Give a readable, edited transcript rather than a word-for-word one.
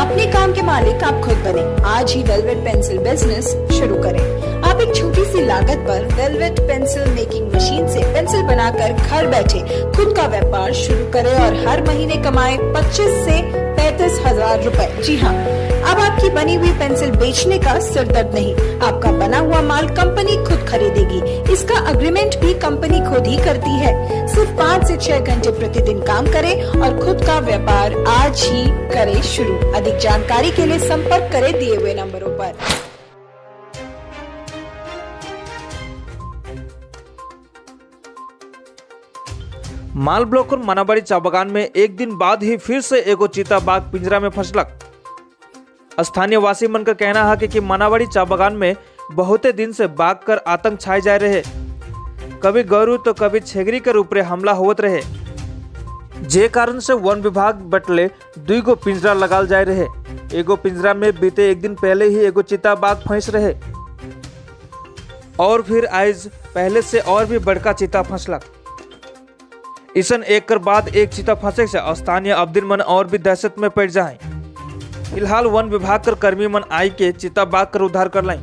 अपने काम के मालिक आप खुद बने। आज ही वेलवेट पेंसिल बिजनेस शुरू करें। आप एक छोटी सी लागत पर वेलवेट पेंसिल मेकिंग मशीन से पेंसिल बनाकर घर बैठे खुद का व्यापार शुरू करें और हर महीने कमाएं 25 से 35 हजार रुपए। जी हाँ, अब आपकी बनी हुई पेंसिल बेचने का सिर दर्द नहीं। आपका बना हुआ माल कंपनी खुद खरीदेगी। इसका अग्रीमेंट भी कंपनी खुद ही करती है। सिर्फ 5 से 6 घंटे प्रतिदिन काम करें और खुद का व्यापार आज ही करें शुरू। अधिक जानकारी के लिए संपर्क करें दिए हुए नंबरों पर। माल ब्लॉक और मानाबाड़ी चा बागान में एक दिन बाद ही फिर से एगो चीता बाघ पिंजरा में फंसलक। स्थानीय वासी मन का कहना है कि मानाबाड़ी चा बागान में बहुते दिन से बाघ कर आतंक छाए जाए रहे। कभी गरु तो कभी छेगरी कर ऊपरे हमला होवत रहे, जे कारण से वन विभाग बटले दुई गो पिंजरा लगाल जाए रहे। एगो पिंजरा में बीते एक दिन पहले ही एगो चीता बाघ फंस रहे और फिर आज पहले से और भी बड़का चीता फंसलक। इसन एक कर बाद एक चीता फंसे से स्थानीय अब्दिन मन और भी दहशत में पड़ जाए। फिलहाल वन विभाग कर कर्मी मन आई के चीता बाघ कर उद्धार कर लाई।